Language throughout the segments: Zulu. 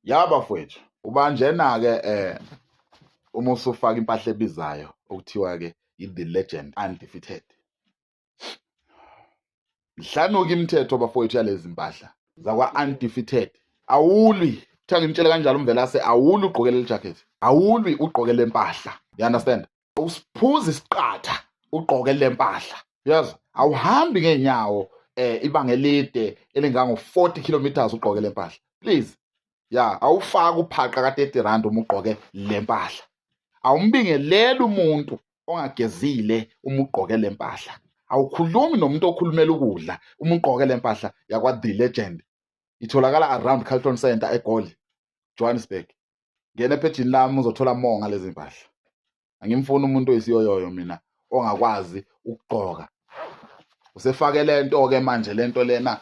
Ya bafowethu, ubanjena-ke uma usufaka impahla ebizayo okuthiwa-ke i-The Legend Undefeated. Mhlanuka imithetho bafowethu yalezi mpahla zakwa-Undefeated. Awulwi, kuthiwa ngimtshele kanjalo uMvelase, awulwi ugqoke leli jacket, awulwi ugqoke le mpahla. You understand? Usiphuza isiqatha ugqoke le mpahla. Uyezwa? Awuhambi ngeenyawo ibanga elide elingango 40 kilometers ugqoke le mpahla. Please. Ya, awufaki uphaqa ka 30 rand uma ugqoke le mpahla. Awumbingeleli umuntu ongagezile uma ugqoke le mpahla. Awukhulumi nomuntu okhulumela ukudla uma ugqoke le mpahla yakwa The Legend. Itholakala around Carlton Center eGoli, Johannesburg. Ngena ephejini lami uzothola more ngalezi mpahla. Angimfuni umuntu oyisiyoyoyo mina ongakwazi ukugqoka. Usefake lento ke manje lento lena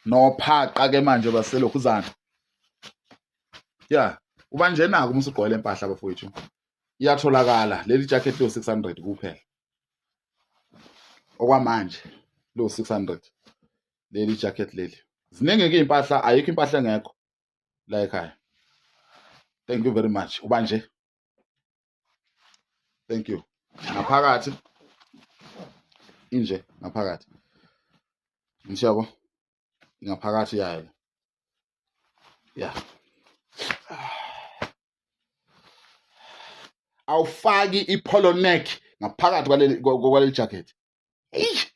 nophaqa ke manje baselokhuzana. Ya, uba njenako uma usugqoke le mpahla bafowethu. Iyatholakala leli jacket lo 600 kuphela. Okwamanje lo 600 leli jacket leli. Ziningi ke impahla, ayikho impahla engekho la ekhaya. Thank you very much. Uba nje. Thank you. Ngaphakathi inje ngaphakathi. Ngishabo ngaphakathi yayo. Yeah. Awufaki i-polo neck ngaphakathi kwaleli jacket. Eish.